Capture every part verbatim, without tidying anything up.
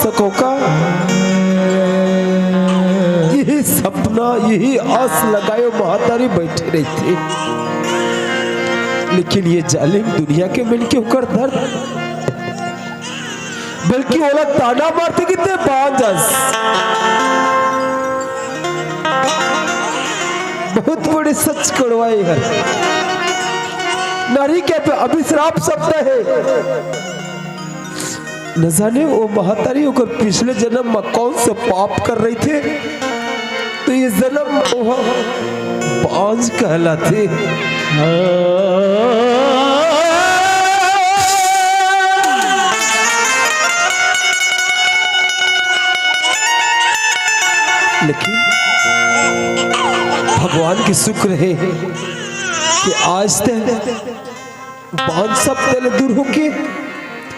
सको का? यही सपना, यही आस लगायो महतारी बैठे रहिथे, लेकिन ये जालिम दुनिया के मन के ओकर दर्द, बल्कि ओला ताना मारथे कि ते बांझ अस। बहुत बड़े सच कड़वा हे। नारी के अभिश्राप शब्द हे। न जाने वो महतारी ओकर पिछले जन्म में कौन सा पाप करे रहिथे, तो ये जन्म में वो बांझ कहलाथे। लेकिन भगवान के शुक्र हे कि आज ते बांझपन ले दूर होके,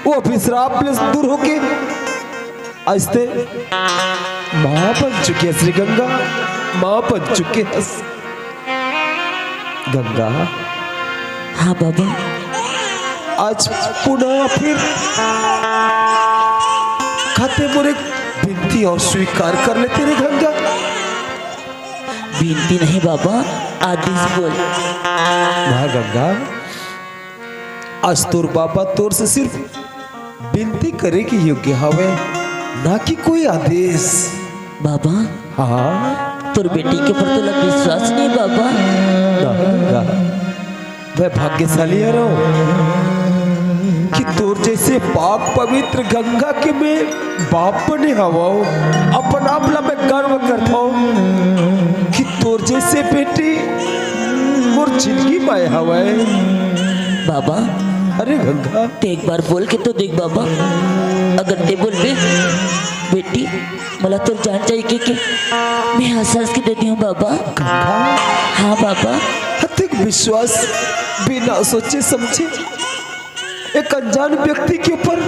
वो अभिश्राप ले दूर होके, आज ते माँ बन चुके हस रे गंगा, माँ बन चुके हस गंगा। हाँ बाबा। आज पुनः फिर का ते मोर एक बिनती अउ स्वीकार कर लेते रे गंगा। बिनती नहीं बाबा, आदेश बोल। ना गंगा, आज तोर बाबा तोर से सिर्फ बिनती करे के योग्य हवे, ना कि कोई आदेश। बाबा, हाँ? तोर बेटी के ऊपर तोला विश्वास नहीं बाबा? ना, ना। मैं भाग्यशाली हरव कि तोर जैसे पाक पवित्र गंगा के मैं बाप बने हवव। अपन आप ला मैं गर्व करथव कि तोर जैसे बेटी मोर जिंदगी में हवय। बाबा, अरे गंगा। ते एक बार बोल के तो देख बाबा, अगर ते बोलबे, बेटी, मोला तोर जान जाए के, के मैं हंस हंस के दे दिहूं बाबा। गंगा। हाँ बाबा। अतेक विश्वास, बिना सोचे समझे एक अनजान व्यक्ति के ऊपर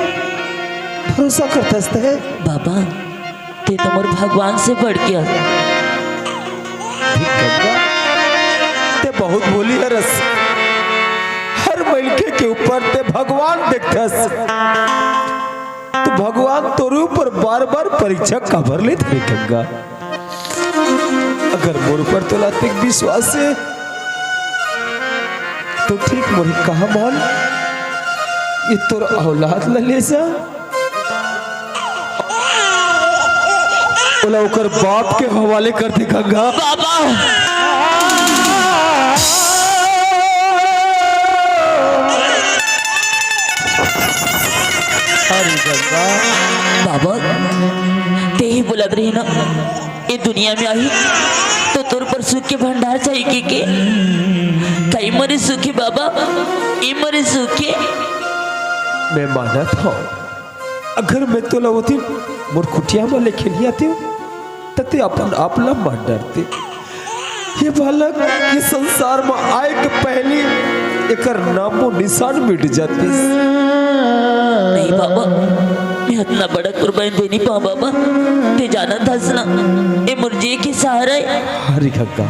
भरोसा करथस ते? बाबा, ते तो मोर भगवान से बढ़ के हस। देख गंगा, ते बहुत भोली हरस। हर मनखे के ऊपर ते भगवान देखथस। तो भगवान तोरे ऊपर बार-बार परीक्षा काबर लेथे रे गंगा? अगर मोर ऊपर तोला अतेक विश्वास हे, तो ठीक मोर कहा मान, ये तोर औलाद ला ले जा, ओला ओकर बाप के हवाले कर दे गंगा। बाबा। अरे गंगा। बाबा, ते ही बोलत रही ना, ये दुनिया में आही तो तोर पर सुख के भंडार चाहिए के, के? कई मरे सुखी बाबा, ई मरे सुखी। मैं मानत हूँ, अगर मैं तोला वो दिन मोर कुटिया में लेके नहीं आती हूँ, त ते अपन आप ला मार डरते। ये बालक ये संसार में आए के पहली एकर नामो निशान मिट जातिस। नहीं बाबा, मैं अतना बड़ा कुर्बानी दे नहीं पाऊँ बाबा। ते जानत हस ना, ये मोर जिए के सहारा हे। हरी गंगा,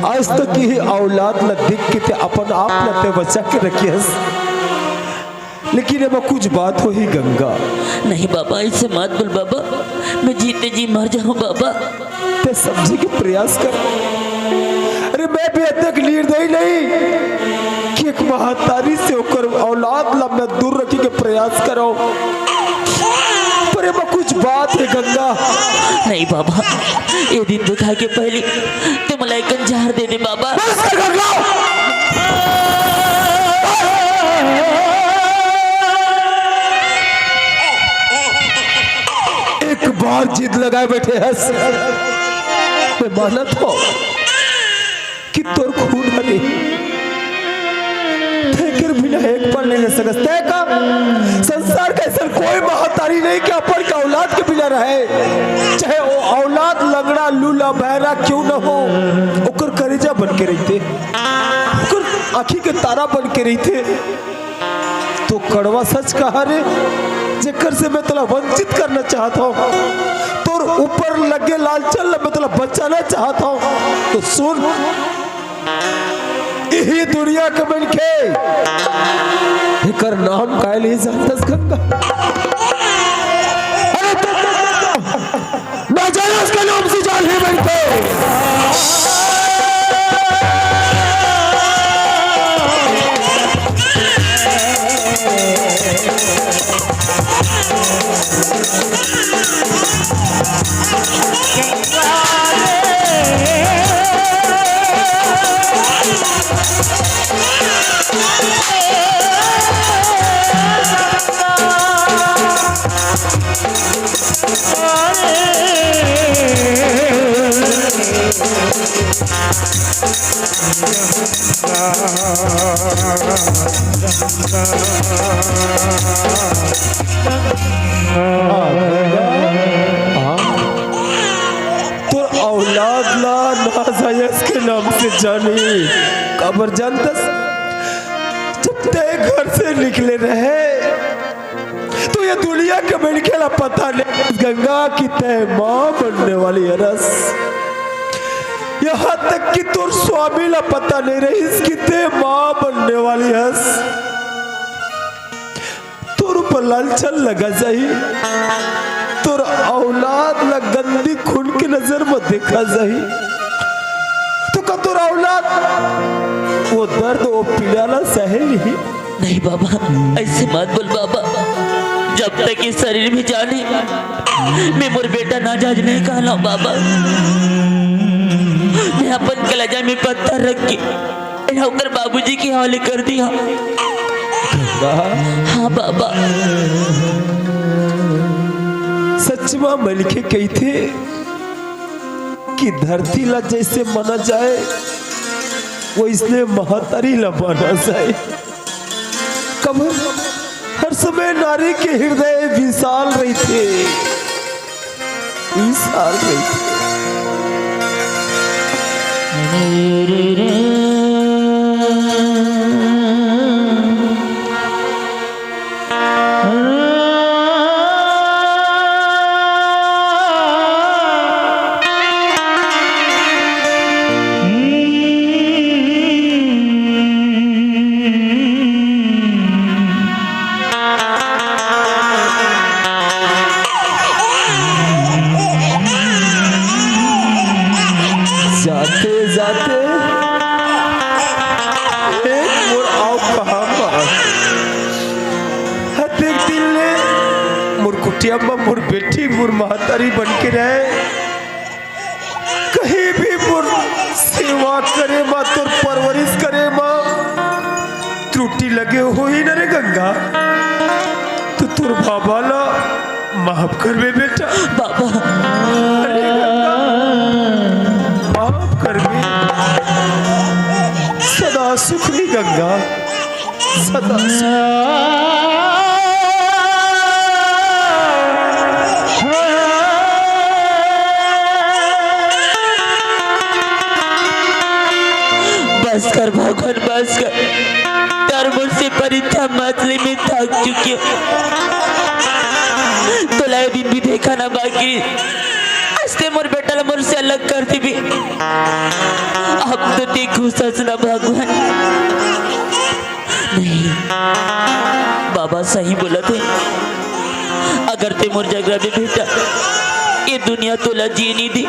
आज तक ये औलाद ला देख के ते अपन आप ला ते बचा के रखे हस। लेकिन एमा कुछ बात होही गंगा। नहीं बाबा, ऐसे मत बोल बाबा, मैं जीते जी मर जाऊं बाबा। ते समझे के प्रयास कर। अरे मैं भी अतेक निर्दयी नहीं कि एक महतारी से ओकर औलाद ला मैं दूर रखे के प्रयास करो। पर एमा कुछ बात हे गंगा। नहीं बाबा, ये दिन दिखाए के पहले ते मला एक झार दे दे बाबा। बस कर गंगा। एक बार जिद लगाए बैठे हस, मैं मानत हूँ कि तोर खून हरे, तेकर बिना एक पल नहीं रह सकस। ते का संसार के ऐसा कोई महतारी नहीं कि अपन के औलाद के बिना रहे, चाहे वो औलाद लंगड़ा, लूला, बहरा क्यों न हो, ओकर करेजा बन के रहिथे, ओकर आँखी के तारा बन के रहिथे। तो कड़वा सच कहा रे, जेकर से मैं तोला वंचित करना चाहत हूँ, तोर ऊपर लगे लालचन ला मैं तोला बचाना चाहत हूँ। तो सुन, इही दुनिया के मनखे एकर नाम काय ले जानतस गंगा? तोर औलाद ला नाजायज के नाम से जानी, काबर जानथस? जब तैं घर से निकले रहे, तो ये दुनिया के मनखे ला पता नइ रहिस गंगा कि तैं माँ बनने वाली हरस। यहाँ तक कि तोर स्वामी ला पता नइ रहिस कि तैं माँ बनने वाली हस। तोर ऊपर लांछन लगा जाही, तोर औलाद ला गंदी खून के नजर म देखा जाही, तो का तोर औलाद वो दर्द, वो पीड़ा ला सहे लिही? नहीं बाबा, ऐसे मत बोल बाबा। जब तक ये शरीर में जान हे, मैं मोर बेटा नाजायज नहीं कहलाऊं बाबा। मैं अपन कलेजा में पत्थर रख के एला ओकर बाबूजी के हवाले कर दिया। गंगा। हाँ बाबा। सच म मनखे कहिथे कि धरती ला जैसे माना जाए, वैसने महतारी ला माना जाए। कबर हर समय नारी के हृदय विशाल रहिथे, विशाल रहिथे। जाते जाते एक मोर अउ कहा बात। हतेक दिन ले मोर कुटिया म मोर बेटी, मोर महतारी बन के रहे। कहीं भी मोर सेवा करे म, तोर परवरिश करे म त्रुटि लगे होही न रे गंगा, तो तोर बाबा ला माफ करबे बेटा। बाबा। अरे गंगा, माफ करबे। सदा सुख रही गंगा। सदा बस कर भगवान, बस कर। तोर मोर से परीक्षा मत ले, मैं थक चुकी हूँ। तोला ये दिन भी देखा ना बाकी। आज तैं मोर बेटा ला मोर से अलग कर देबे। अब तो तैं खुश हस ना भगवान। नहीं, बाबा सही बोलथे। अगर तैं मोर जगह में बेटा, ये दुनिया तोला जिए नहीं दी,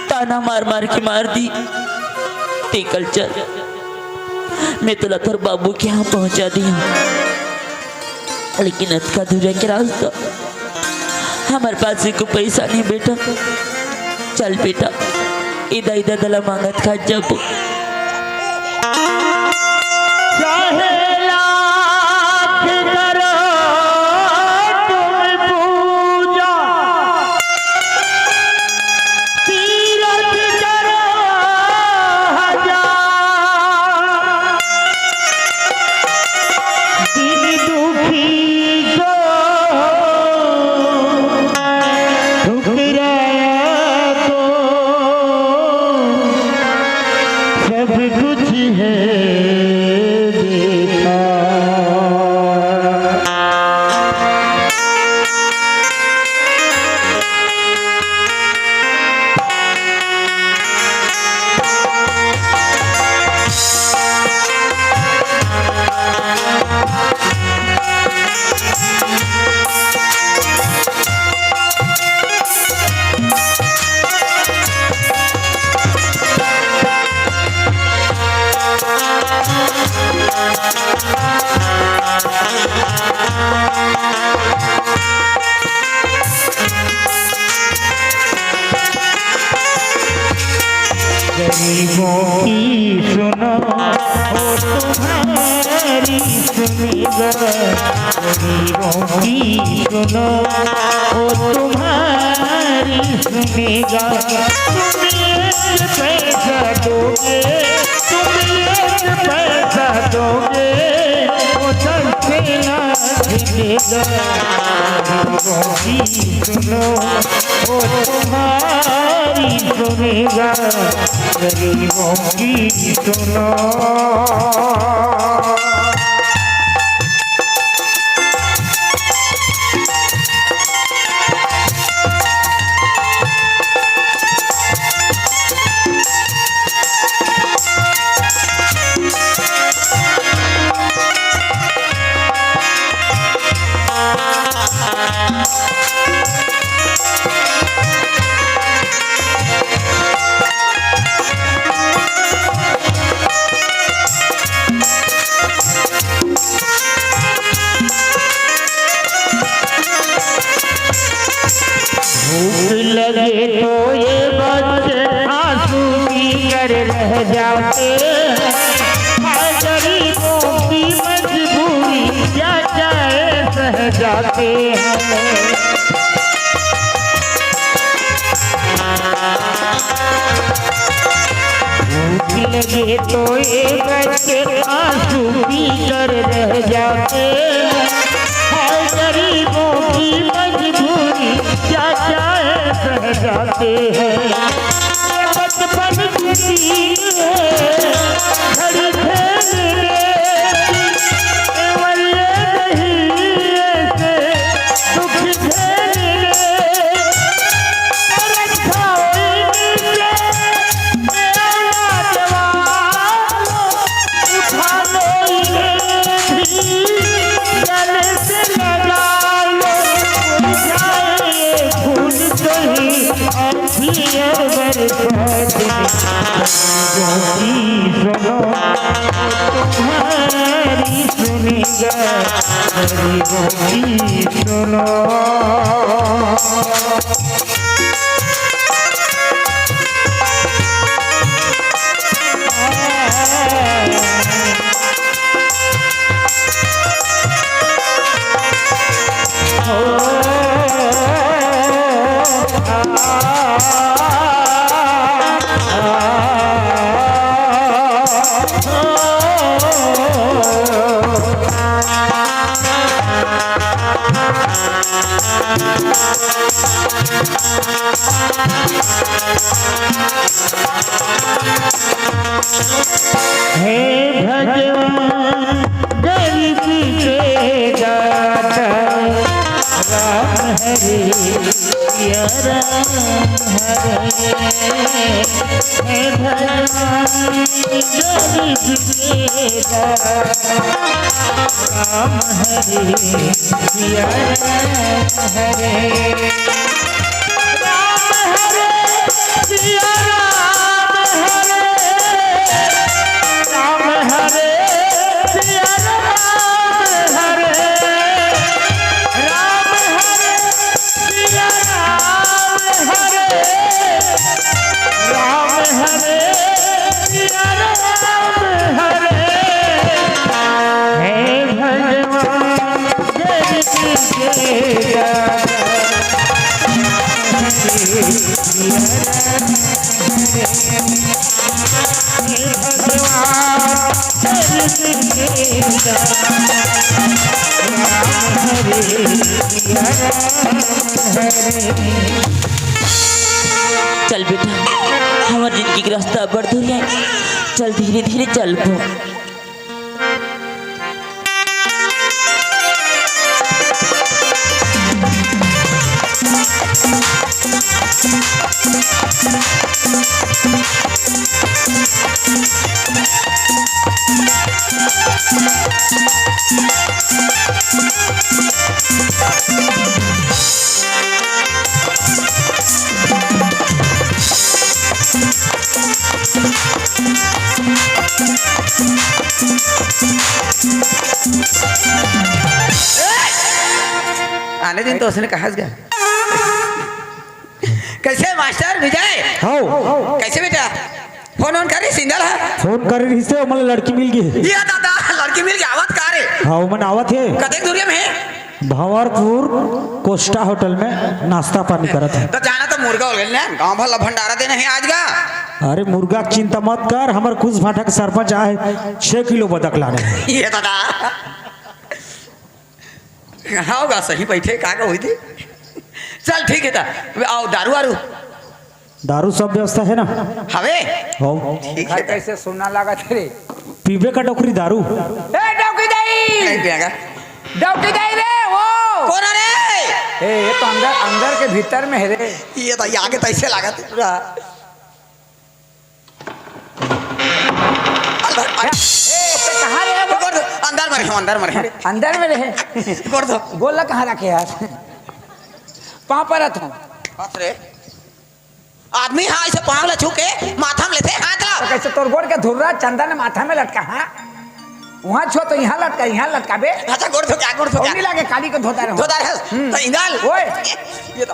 ताना मार मार के मार दी। तैं कल चल, मैं तोला तोर बाबू के यहाँ पहुँचा दिहूँ। लेकिन अतका दूर के रास्ता, हमर पास एको पैसा नहीं बेटा। चल बेटा, इदा इदा दला मांगत खात जाबो। चाहे लाख करो तुम पूजा, तीरथ करो हजार, दिन दुखी को ठुकराया तो सुनो, वो तुम्हारी सुनेगा। तुम एक पैसा दोगे, तुम एक पैसा दोगे, वो दस लाख देगा। गरीबों की सुनो, वो तुम्हारी सुनेगा। गरीबों की सुनो। भूख लगे तो ये बच्चे आंसू पी कर रह जाते हैं। हाय गरीबों की मजबूरी, क्या क्या ये सह जाते हैं। भूख लगे तो ये बच्चे आंसू पी कर रह जाते हैं। हाय गरीबों की मजबूरी, क्या क्या ये सह जाते हैं। ये बचपन की चीज है, घड़ी खेलने की, केवल ये नहीं ऐसे दुख झेलने। तुम्हारी सुनेगा, गरीबों की सुनो। हे भगवान गरीब के दाता, राम हरे सिया राम हरे। हे भगवान गरीब के दाता, राम हरे सिया राम हरे। राम हरे सिया राम हरे। राम हरे सिया राम हरे। राम हरे सिया राम हरे। राम हरे सिया राम हरे। हे भगवान गरीब के दाता, हे भगवान गरीब के दाता, राम हरे सिया राम हरे। चल बेटा, हमर जिंदगी के रास्ता बड़ दूर है, चल धीरे धीरे चलबो। आने दिन तो उसने कहा गा। कैसे मास्टर विजय? हाँ। कैसे बेटा? फोन वोन करे सिंदल हा? फोन करे रहिस हे, ओमन ला लड़की मिल गे। ये दादा, लड़की मिल गे, आवत का रे? हाँ, ओमन आवत हे। कतेक दूरिया में हे? भंवरपुर कोस्टा होटल में नाश्ता पानी करत हे। त जाना त मुर्गा हो गेल ने, गांव भर ला भंडारा देना हे आज का। अरे मुर्गा के चिंता मत कर, हमर कुछ भाटा के सरपंच आए, छह किलो बदक लाने हे। ये दादा। हाँ गा, सही बैठे, का का होई थी? चल ठीक हे, त आओ दारू वारू। दारू सब व्यवस्था हे ना? हवे? हो। ठीक हे, कैसे सुनना लागत हे रे? पीबे का डोकरी दारू? ए डोकरी दाई! नहीं पिएगा। डोकरी दाई रे, वो! कौन हे रे? ए, ये तो अंदर, अंदर के भीतर में हे रे। ये तो आगे तैसे लागत हे पूरा। अंदर, ए, ए, तो कहाँ रे वो? गोड़ धो, अंदर में रहे, अंदर में रहे। अंदर में रहे। गोड़ धो। गोड़ ला कहाँ रखे यार? पाँव परत हूँ। बाप रे। आदमी हाँ, ऐसे पाँव ला छू के माथा में लेथे हाथ ला। तो कैसे तोर गोड़ के धुर्रा चंदन माथा में लटका, हाँ? वहाँ छो तो यहाँ लटका, यहाँ लटका बे। अच्छा, गोड़ धो क्या, गोड़ धो और क्या? नहीं लागे, काली को धोता रहो। धोता रहे। हम्म। तो इंदल। ओए। ये तो,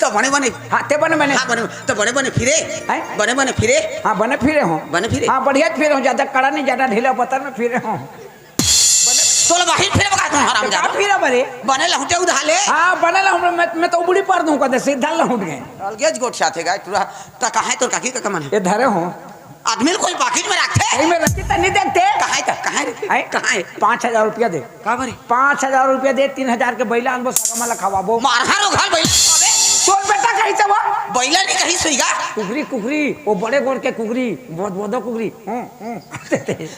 तो बने बने। हाँ, ते बने बने। हाँ, बने, तो बने बने फिरे। हैं? बने बने फिरे। हाँ, बने फिरे हो। बने फिरे। हाँ, बढ़िया फिरे हो, ज्यादा कड़ा नहीं, ज्यादा ढीला पत्थर में फिरे हो। तोला बाहिर फिरे बगा तू हराम का जादा। फिरे बरे? बने लहुटे उधाले। हाँ, बने लहुटे, मैं, मैं तो उबड़ी पर दूँ, कदे सीधा लहुट गए। अलगेज गोठ साथे गाय, पूरा। त कहाँ हे तोर काकी का कमन हे? ये धरे हो। आदमी ल कोई पाकिट में रखथे? यही में रखी त नहीं देखते। कहाँ हे त? कहाँ हे रे? हैं? कहाँ हे? पाँच हजार रुपया दे। का बरे? पाँच हजार रुपया दे, तीन हजार के बैला आनबो, सगा मन ला खवाबो। मारहा रो घाल बैला खवाबे। तोर बेटा कही त वो? बैला नहीं कही सुईगा। कुकरी, कुकरी, वो बड़े गोड़ के कुकरी, बोद बोदो कुकरी। हम्म, हम्म।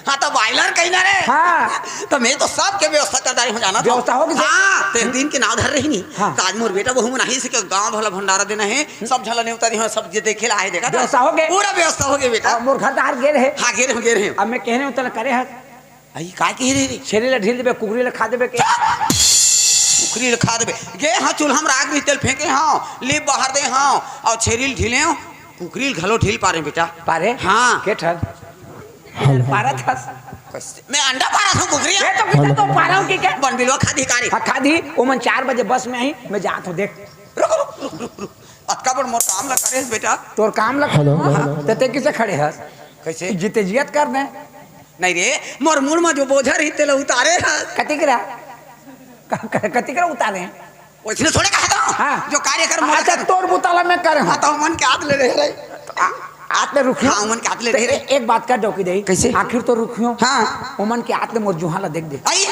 हाँ, त बॉयलर कही ना रे। हाँ। त मैं तो सबके व्यवस्था कर डारे हूँ, जाना था। व्यवस्था हो गई? हाँ, तेरे दिन के नाव धर रही नहीं। हाँ। त आज मोर बेटा बहू मन आही से के गाँव भला भंडारा देना हे, सब झला नेवता रही हूँ, सब जे देखे ला आए देखा था। व्यवस्था हो गए? पूरा व्यवस्था हो गया बेटा। अब मोर घर दार गेल हे। हाँ, गेल हूँ, गेल हूँ। अब मैं कहने हूँ, तला करे हस। आई, का कह रहे रे? छेरी ला ढील देबे, कुकरी ला खा देबे के? कुकरी ला खा देबे। गे हाँ, चूल्हा में राख रही, तेल फेंके हाँ, लीप बाहर दे हाँ, और छेरी ला ढीले हाँ, कुकरी ला घलो ढील पारे बेटा। पारे? हाँ। के ठन? हेलो। पारत हस? कैसे? मैं अंडा पारत हूँ, कुकरी। ये तो कितना तो पारा हूँ कि क्या? बन बिलवा खादी कारी। हाँ, खादी। वो मन चार बजे बस में आई, मैं जात हूँ, देख। रुक, रुक, रुक, रुक, रुक। अतका बड़ मोर काम ला करे हस बेटा। तोर काम ला हेलो, हाँ, हेलो, हेलो। ते, ते किसे खड़े हस? कैसे? जीते जियत कर दे। नहीं रे, मोर मुड़ में जो बोझा रही, तेला उतारे हस। कतिक रहा? क-, क-, कतिक रहा उतारे? वैसने थोड़े कहा था, हाँ। जो कार्यक्रम अच्छा, तोर बुताला मैं करे हूँ। हाँ, तो मन के हाथ ले रहे रे। हाथ ले रुकियो। हाँ, मन के हाथ ले रहे रे। एक बात कर, डोकी दे। कैसे? आखिर तो रुकियो। हाँ। वो मन के हाथ ले मोर जुहा ला देख दे। आई।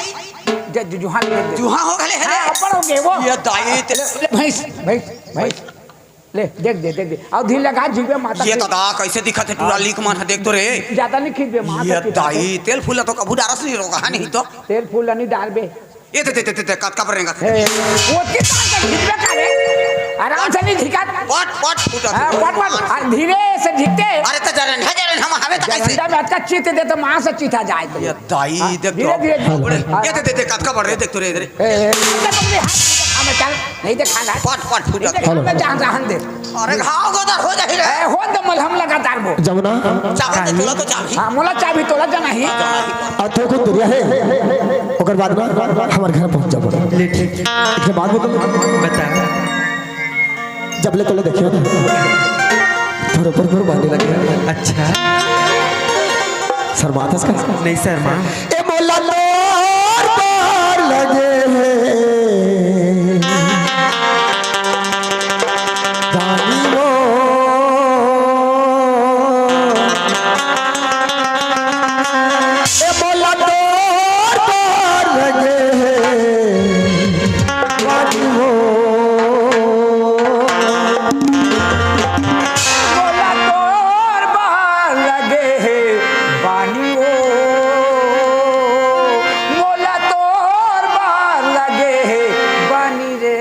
दे, जु-, जुहा ला देख दे। जुहा हो गले रे। हाँ, ऊपर हो गए वो। ये दाई ते- ले, ले, भैंस, भैंस, भैंस। ले, देख दे, देख दे। और ढील लगा, झिलबे माता ये की। दादा, कैसे दिखत हे टूरा लीक मन ह, देख तो रे। ज्यादा नहीं खींचबे, माता ये की। दाई, तेल फूल तो कभू डारस नहीं रोगा, नहीं तो। तेल फूल नहीं डालबे। ये दे, दे, दे, दे, दे, कतका बरेंगा। हे, वो कितना के खींचबे का रे? आराम से नहीं झिका। पट, पट, फूटा हाँ, फूटा। पट, पट। हाँ, धीरे से झिकते। अरे तो जरन है, जरन हम हवे तो कैसे? जरंडा में अच्छा चित दे तो मां से चिता जाए तो। ये दाई, हाँ, देख धीरे, तो। धीरे, धीरे। बड़े, हाँ। ये दे, दे, दे, कतका बढ़ रहे, देख तो रे इधर। ए, ए, ए, हमें चल, नहीं देखा ना। पट, पट, फूटा। नहीं देखा, हेलो। मैं जान रहन दे। अरे घाव गोदर हो जाही रे। ए, हो तो मलहम लगा डारबो। जमुना। चाबी दे, तोला तो चाबी। हाँ, मोला चाबी, तोला जाना ही। आ, थोड़ा कुछ दूरिया है। ओकर बाद में हमारे घर पहुंच जाबो। ले ठीक। एक बात बता। बता। जब ले तोला देखियो ना, थोड़ा ऊपर ऊपर बांधे लगे। अच्छा। शर्माथस का? नहीं शर्मा। ए मोला तोर प्यार लगे हे, जानी वो। ए मोला तोर प्यार लगे हे, जानी वो। मोला तोर प्यार लगे हे, बानी वो। मोला तोर प्यार लगे हे, बानी रे।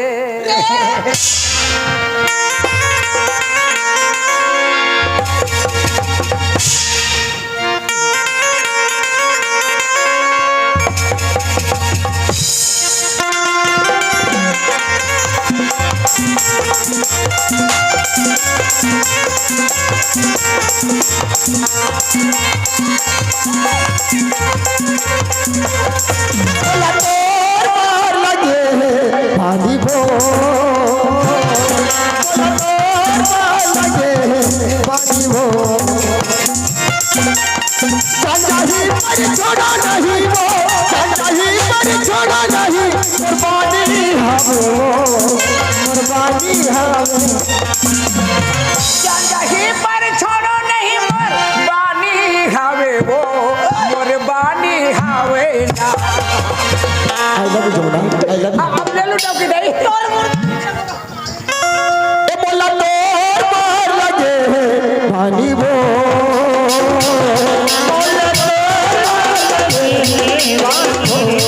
तोला तोर प्यार लगे हे, पानी भो। तोला तोर प्यार लगे हे, पानी भो। जान जाही पर छोड़ा नहीं वो, जान जाही पर छोड़ा नहीं, कुर्बानी हवे वो, कुर्बानी हवे। जान जाही पर छोड़ो नहीं, मोर बानी हवे वो, मोर बानी हवे ना। I love you, Jamuna. I love you। हाँ, अब ले लो डौकी दाई। तोर मुर- ए मोला तोर बर लगे हे पानी वो। मोला तोर बर लगे हे पानी वो।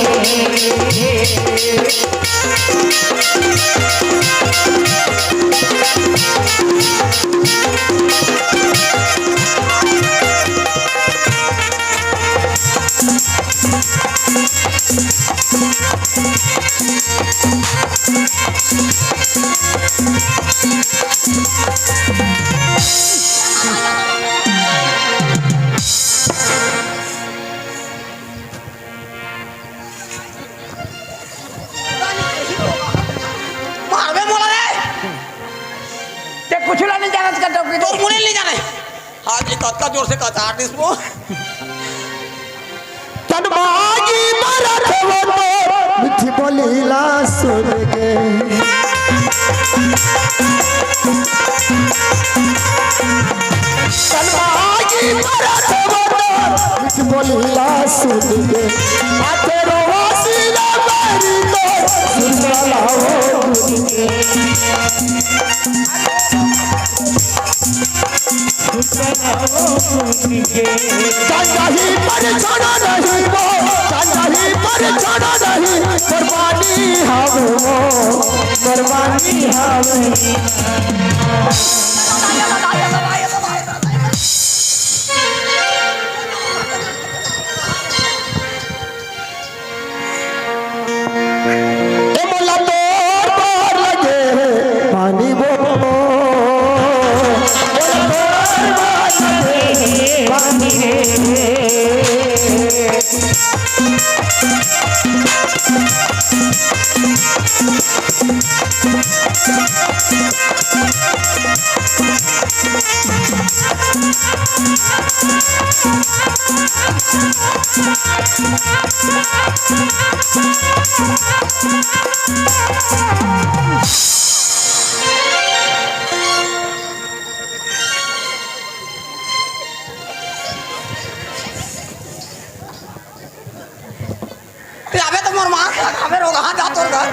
मारबे मोला रे। ते कुछ ला नहीं जाना, इसका डौकी तोर मुड़े ले जाने। आज ये कतका जोर से कचार दिस वो। तन मागी मरत वो तो मीठी बोली ला सुन के। तन मागी मरत वो तो मीठी बोली ला सुन के। आते रोवा सीना मेरी तो सुन ला वो सुन के। जान जाही पर छोड़ा नहीं वो, जान जाही पर छोड़ा नहीं, कुर्बानी हवे वो, कुर्बानी हवे। ए मोला तोर बर लगे हे पानी वो, मोला तोर बर लगे हे पानी रे। अबे तो मोर माँ अबे रोगहा जा तोर घर।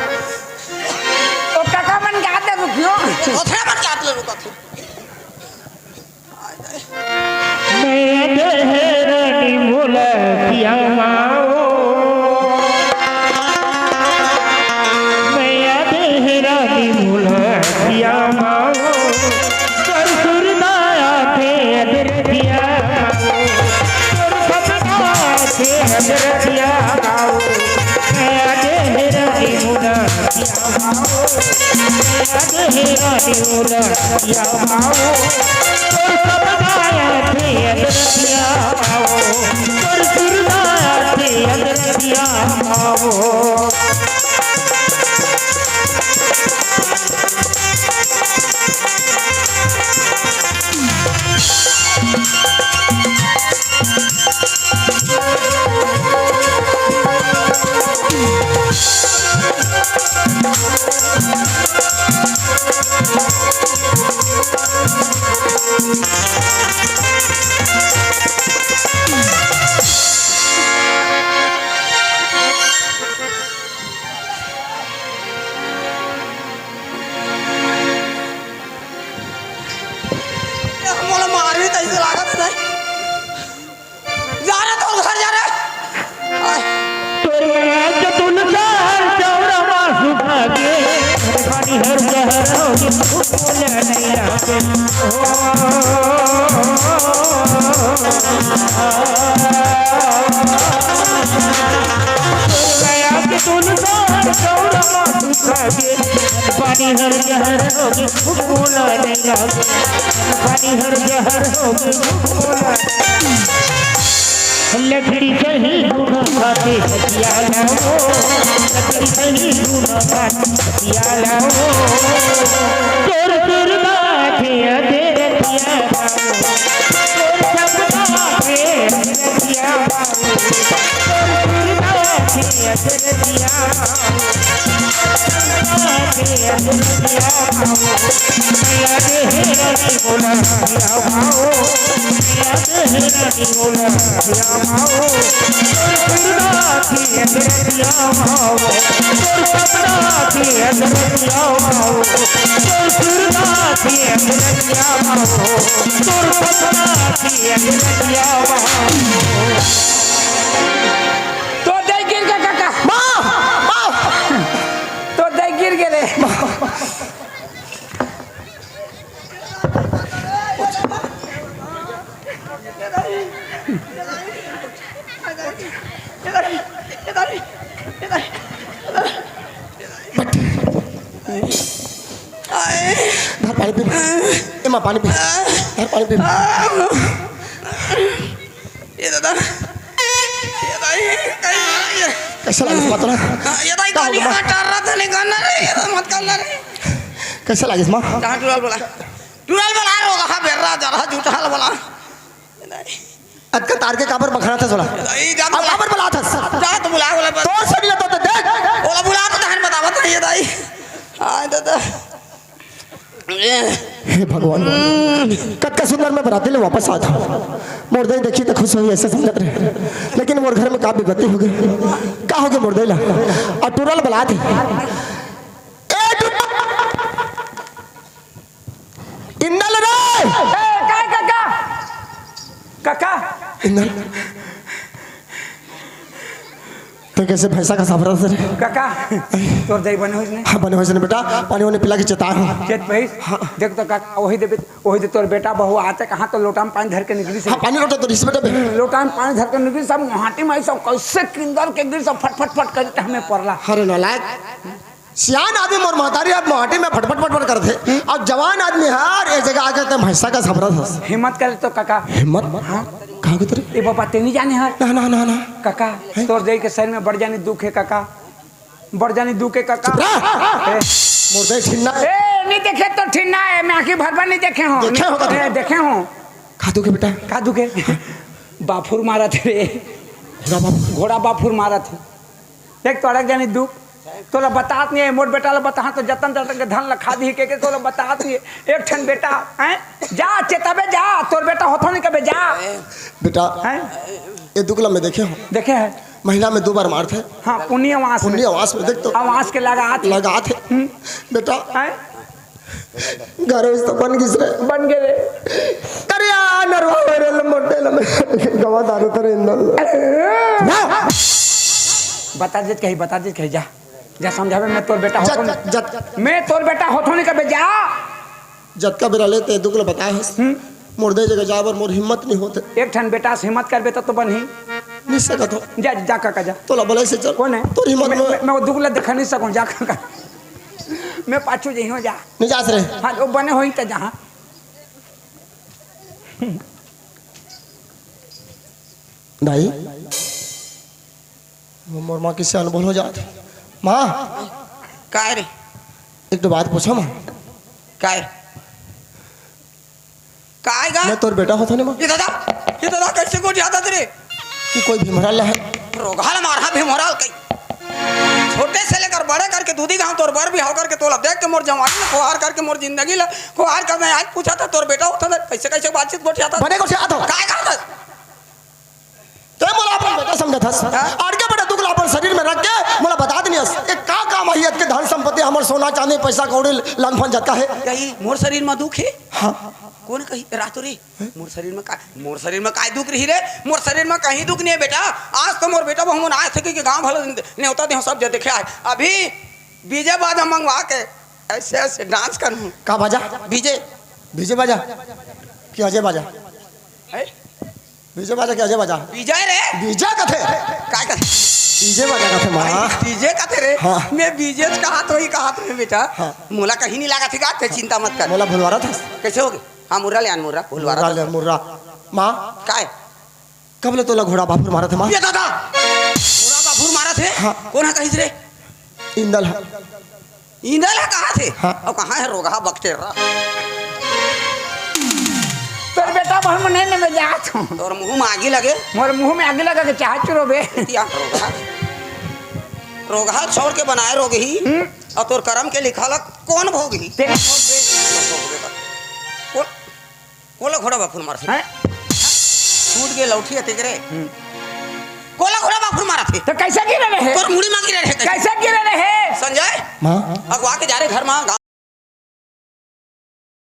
ओ काका मन के आते रुकियो। ओथरे मन के आते रुकत। मैं देहरानी मुलकिया माओ, मैं देहरानी मुलकिया माओ, कर सुरदाया थे अदरकिया माओ, कर सपना थे अदरकिया माओ, मैं देहरानी मुलकिया मोला मारही तइसे लागत हे। जा रे, तोर घर जा रे। आय। तोर मया के तुलसार चौरा मा सुखा के, पानी हर जहर हो गे, बोले नहीं लागे। ओ, तोर मया के तुलसार चौरा मा सुखा के, पानी हर जहर हो गे, बोले नहीं लागे। पानी हर जहर हो गे, बोले लकड़ी सही गुना खाते हथियाला वो, लकड़ी सही गुना खाते हथियाला वो। तोर सुरदार थे अधेर थियाला वो, तोर शब्दा थे तो दे गिर के काका। माँ, माँ। तो दे गिर गे रे। धर पानी पी। ए माँ, पानी पी। धर पानी पी। ये दादा, ये दाई, ये, कैसा लागिस माँ तोला? ये दाई, का हो गया? गाली मत कर रहा था, नहीं करना रे, ये दाई, मत करना रे। कैसा लागिस माँ? कहाँ टुराल बोला? टुराल बोला, रोगहा बेर्रा, जरा झूठा बोला। ये दाई। अतका तार के काबर बखरा था तोला? ये दाई, जा अब बोला। काबर बोला था? जा तो बुला, बोला, बस। तोर से नहीं होता तो देख। बोला, बुला तो तहन बतावत नहीं, ये दाई। हाँ, दादा। हे भगवान, कतका सुंदर मैं बराती ले वापस आत हूँ। मोर दाई देखी तो खुश होही, ऐसे समझत रहे, लेकिन मोर घर में का विपत्ति हो गई, का हो गया मोर दाई ला? अउ टुरल बलात हे। ए टुरल, इंदल रे। ए, का काका? काका। इंदल। तो कैसे भैंसा का साफरा से रे? काका, तोर दाई बने होइस ने? हाँ, बने होइस ने बेटा, पानी वानी पिला के चेता हूँ। चेत भैंस? हाँ। देख तो काका, वही दे, वही दे तोर बेटा बहू आते कहाँ तो लोटा में पानी धर के निकली से। हाँ, पानी लोटा तो रिस बेटा बे। लोटा में पानी धर के निकली, सब माटी में सब कैसे किंदर के गिर, सब फट फट फट करते हमें परला। अरे नालायक, सियान आदमी मोर महतारी अब माटी में फटफट फटफट करथे, अउ जवान आदमी हर एक जगह आके ते भैंसा का साफरा हस। हिम्मत करे तो काका। हिम्मत? हाँ। कहाँ के तेरे? ए बाबा, ते नहीं जाने हर। ना, ना, ना, ना। काका, हैं? तोर दाई के शरीर में बड़ जानी दुख हे काका, बड़ जानी दुख हे काका। चुप रह। ए। मोर दाई ठिन्ना। ए, नहीं देखे तो ठिन्ना हे, मैं आँखी भर भर नहीं देखे हूँ। देखे हो काका? ए, देखे हूँ। का दुख हे बेटा? का दुख हे? बाफुर मारत हे रे। घोड़ा बाफुर। घोड़ा बाफुर मारत हे। एक तो अड़क जानी दुख, तोला बतात नहीं हे, मोर बेटा ला बता तो जतन जतन के धन ला खा दिही के, के तोला बतात नहीं हे। एक ठन बेटा, हैं? जा चेताबे जा, तोर बेटा होथो नहीं कबे जा। बेटा, हैं? ये दुख ला मैं देखे हूँ। देखे हे? महीना में दो बार मारथे। हाँ, पुन्नी अमास में। पुन्नी अमास में देख तो। अमास के लगात हे। लगात हे। हम्म। बेटा, हैं? घर उस तो बन गिस रे। बन गे रे। अरे यार, नरवा हो रे, लंबटे लंबे। गवा दारू तेरे इंदल। बता दे कहीं, बता दे कहीं, जा। जा समझावे, मैं तोर बेटा होथो नहीं। जत, जत। मैं तोर बेटा होथो नहीं कबे, जा। जतका बेरा ले ते दुख ल बताए हस। हम्म। मोर दाई जगह जाए बर मोर हिम्मत नहीं होत हे। एक ठन बेटा से हिम्मत करबे त तो बनही। नहीं सकत हो। जा, जा काका, जा। तोला बोले से चल। कौन हे? तोर हिम्मत मैं, में मैं, मैं वो दुख ल देखा नहीं सकूँ, जा काका। मैं पाछू जइहूँ, जा। नहीं जास रे। हाँ, वो बने होही त जहाँ। दाई, वो मोर माँ किससे अनबोल हो जात हे। माँ, काय रे? एक तो बात पूछो माँ। काय? काय गा? मैं तोर बेटा होथो नहीं माँ। ये दादा, ये दादा कैसे गोठियाथस रे? कि कोई भीमराल ला हे। रोगहा ल मारहा भीमराल कई। छोटे से लेकर बड़े करके दूधी गांव तोर बर बिहाव करके तोला देख के मोर जवानी में खोहार करके मोर जिंदगी ला खोहार कर मैं आज पूछा था तोर बेटा होथो नहीं, कैसे कैसे बातचीत गोठियाथस? बने गोठियाथो। काय करथस? ते मोला अपन बेटा समझत हस। हाँ? आड़के बड़े दुख ला अपन शरीर में रख के मोला बतात नहीं हस। ये का काम आही अतके धन संपत्ति, हमर सोना चांदी पैसा कौड़ी लंदफन जतका हे? यही मोर शरीर में दुख हे। हाँ। कोन कही रातो रे? मोर शरीर में का, मोर शरीर में काय दुख रही रे? मोर शरीर में कहीं दुख नहीं हे बेटा। आज तो मोर बेटा बहू मन आए थे कि गांव भला नेवता देहूं, सब जगह देखे आए। अभी बीजे बाजा मंगवा के ऐसे ऐसे डांस करूं। का बाजा? बीजे। बीजे बाजा कि अजय बाजा? हैं? बीजे बाजा कि अजय बाजा? बीजे रे। बीजे कथे। काय कथे? बीजे बाजा कथे माँ। अरे, बीजे कथे रे। हाँ। मैं बीजे कहात होही, कहात होही बेटा। हाँ। मोला कहीं नहीं लागत हे का, ते चिंता मत कर। मोला भुलवारत हस। कैसे हो गए? हाँ, मुर्रा ले आन, मुर्रा, भुलवारत हस। मुर्रा ले, मुर्रा। माँ। काय? कब ले तोला घोड़ा बाफुर मारत हे माँ? ये दादा! घोड़ा बाफुर मारत हे? हाँ। कोन हा कहिस रे? इंदल हा। इंदल हा कहाथे? हाँ। अउ कहाँ हे रोगहा बकटेरा? तोर बेटा बहू मन नहीं, मैं जात हूँ। तोर मुंह में आगी लगे। मोर मुंह में आगी लगे के चाह चुरो बे। या रोगहा। रोगहा छोड़ के बनाए रोगही। हम्म। अउ तोर करम के लिखा ला कोन भोगही? तेरे भोग दे। कोन, कोला घोड़ा बाफुर मारथे। हैं? छूट गे लौठी अते करे। हम्म। कोला घोड़ा बाफुर मारथे। त कइसे गिरे रहे? तोर मुड़ी मा गिरे रहे कइसे? कइसे गिरे रहे? संजय, हाँ। अगवा के जा रे घर मा,